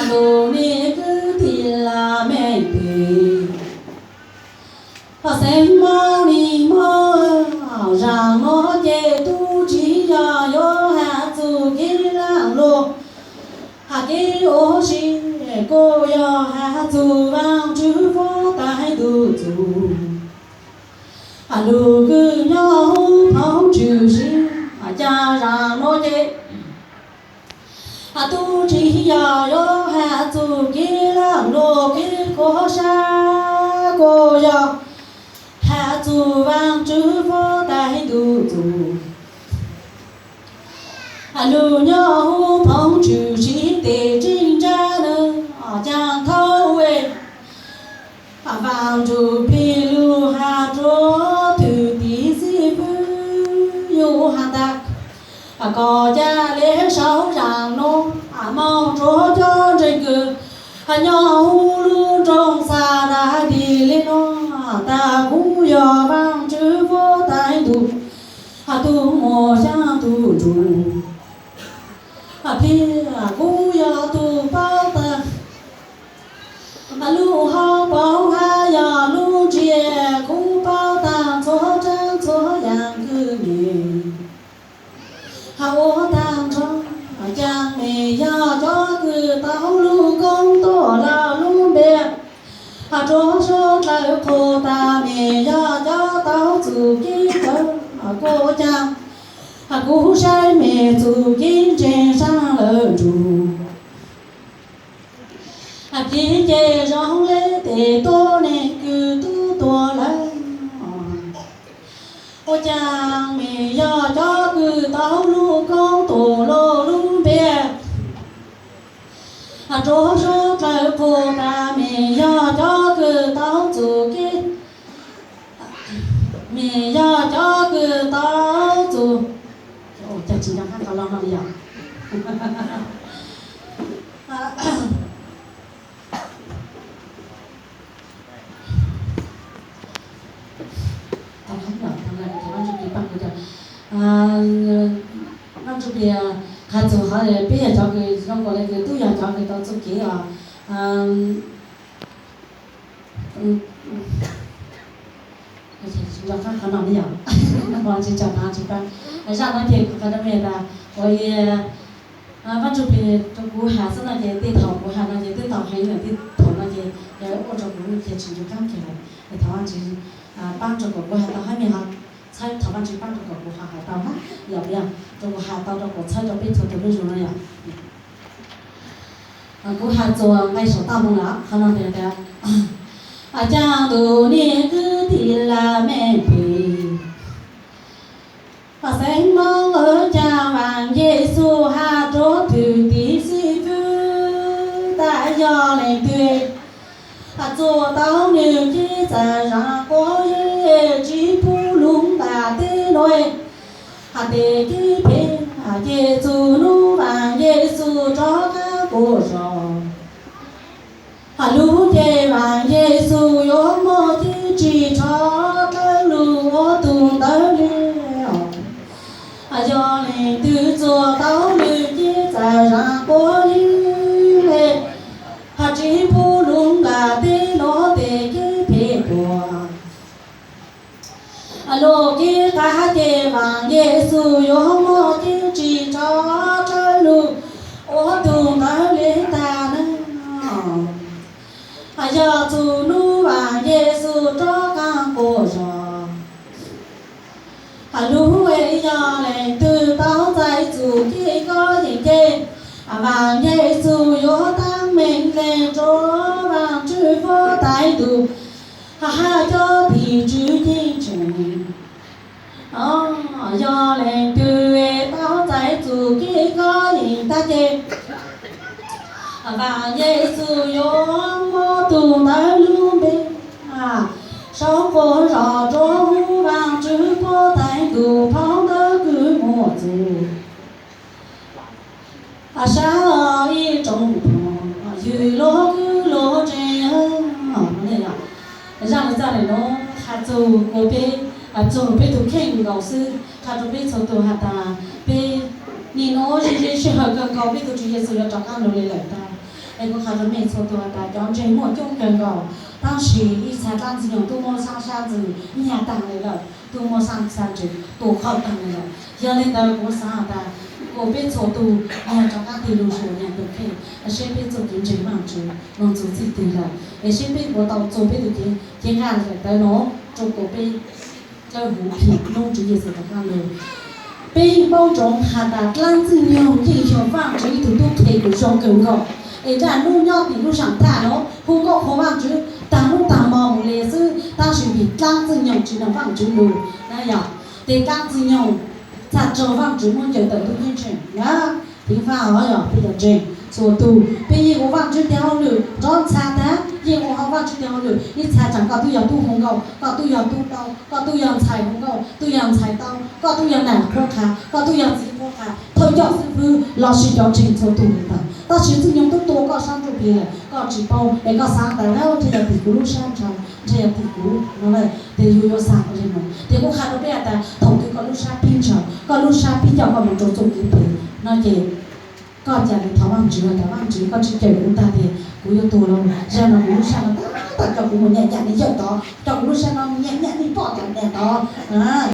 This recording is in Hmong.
Tus me kwv tij Lamekpis, poj xeem Mauj li Mauj, zaum no ces tub tsis yog yuav has txug kev laam lug, has kev ua si, kuj yog has txug Vaajtswv huab tais ntuj txug. Has lug kws nyob huv phoov tswm si, has caag zaum no ces has tub tsis yog yuav has txug kev laam lug kev khuam sab, kuj yog has txug Vaajtswv huab tais ntuj txug. Has lug nyob huv phoov tswm si tes tseeb ntsa na, caag thaub ua Vaaj Ntsujplig plig lug has rua thwj tim xib fwb yug has tas, koj ca le sau zaum no, moog rua cov ntseeg kws nyob huv lub nroog Xas Das Dis li no, tas kuv yog Vaajtswv huab tais ntuj, has tug muaj xyaa tug ntsug, has plig kuv yog tug paub taag lub hauv paus hab yog lub ntsiab, kuv paub taag txhua tsaab txhua yaam kws mej has ua taag nrho. Caag mej yog cov kws tau lub koob tuaj lug lub npe, has rua suav dlawg qhuas tas mej yog cov tau txuj kev kawm, kuj caag kuv saib mej txuj kev ntseeg saab lawm ntsug. Has plig ces zoo le tes tuab neeg kws tub tuag lawm. Ua caag mej yog cov kws tau lub koob tuaj lug lub npe, has rua suav dlawg qhuas tas mej yog cov kws tau txuj kev, mej yog cov kws tau txuj, cas tsis nco qab qhov lug no li yog. Vaaj Ntsujplig paab kuv, Vaaj Ntsujplig has txug qhov peb yog cov kws zoo nkaus le kws tub yog cov kws tau txuj kev os. Nco qab qhov no li yog, tsis tau tsis paub. Zaj no ces kuv qha rua mej tas, ua li Vaaj Ntsujplig rua kuv has xwb no ces tej thaum kuv has no ces twb tau heev lawm, tej thaum no ces ua rua kuv ces tsis nco qab kiag lawm. Es thov Vaajtswv paab rua kom kuv has tau hab mej ho txhawb, thov Vaajtswv paab rua kom kuv ho has tau hab, yog li yog rua kuv has tau rua kom txhawb rua peb txhua tug lub zug no yog. Kuv has txuas nqe saum toj moog lawm, qhov no tias, caag ntuj niam kwv tij Lamekpis, poj xeem Moob, caag Vaam Yexus has rua thwj tim xib fwb tas yog leej twg has txuas tau nwg cev txav zaam quav yeeb tsi pub lug nqaj teb nuav, has tes kev phem, ces txug nub Vaam Yexus rov qaab quas zog. Has lug ces Vaam Yexus yuav muaj cev tsi rov dlawb lug ua tug ntawd le. Yog leej twg txuas tau nwg cev txav zaam quav yeeb le, has tsi pub lug nqaj teb nuav tes kev phem tuaj. Lug kev qab ces Vaam Yexus yuav muaj cev tsi rov dlawb lug ua tug ntawd le tag na. Yog txug nub Vaam Yexus rov qaab quas zog. Has lug es yog leej twg tau txais txuj kev kov yeej ces Vaam Yexus yuav taab meej leej rua Vaajtswv huab tais ntuj, has hab cov tim tswv ceeb tsheej. Yog leej twg tau txais txuj kev kov yeej tag ces Vaam Yexus yuav muab tug ntawd lub npe sau quas zog rua huv Vaajtswv huab tais ntuj phau ntawv kws muaj txug sab ib tsoom phooj ywg lub kwv lub tij. Zaj no txog le nuav has txug kuas peb, txug peb tug kheej nkaus xwb, qha rua peb txhua tug has tas peb nim nuav ze ze sij hawm kawg nkaus peb tug Tswv Yexus yuav rov qaab lug le lawm tag. Es kuv qhia rau mej txhua tus tas cov ntseeg muaj coob kawg nkaus, tab sis ib txha dlaab Ntxwg Nyoog tub muab xab sab ntxwg nyag taag le lawm, tub muab xab sab ntxwg tua qhau taag le lawm. Yog le ntawd kuv xaav has tas kuas peb txhua tus nyag rov qaab tig lug zuj nyag tug kheej, seb peb txuj kev ntseeg Vaajtswv moog txug txij twg lawm, es seb peb puas tau txug peb tug kev, kev nqaj le tawv nuav rua kuas peb dlawb huv phim noob Tswv Yexus tug qab lug. Peb yeej paub ntsoov has tas dlaab Ntxwg Nyoog yeej yog Vaajtswv ib tug tub qhe kws zoo kawg nkaus, es naj nub nyob tim lub zeem thaj nuav hu nkauj qhuas Vaajtswv taag nub taag mo mus le xwb, tab sis vim dlaab Ntxwg Nyoog tsi noog Vaajtswv lug na yog, tes dlaab Ntxwg Nyoog txhaj raug Vaajtswv muab ncaws tawm tub ceeb tsheej na. Teev Faaj hov yog peb cov ntseeg txhua tus, peb yeej ua Vaajtswv tug hauj lwm nrov ntxhas tag, yeej ua Vaajtswv tug hauj lwm. Ib txha tsaam koj tub yog tub hu nkauj, koj tub yog tub tau, koj tub yog ntxhais hu nkauj, tub yog ntxhais tau, koj tub yog nam qhuab qha, koj tub yog txiv qhuab qha, thawj coj xib fwb lossis cov ntseeg txhua tus le ntawd, tab sis Ntxwg Nyoog tub tua koj sab ntsuj plig lawm koj tsi paub, es koj xaav tas ntshe yog tim kuv lub sab ntshaw, ntshe yog tim kuv no lawm, tes yug yuav xaav le nuav. Tes kuv qha rau peb has tas thaum twg koj lub sab pib ntshaw, koj lub sab pib coj koj mus rau txuj kev phem no ces koj ca le thov Vaajtswv tas Vaajtswv, koj tsi cawm kuv tag tes kuv yuav tuag lauj. Zag no kuv lub sab no tab tom coj kuv mus nyam nyam le yawm tod, coj kuv lub sab no nyam nyam le poj tas nyam tod na.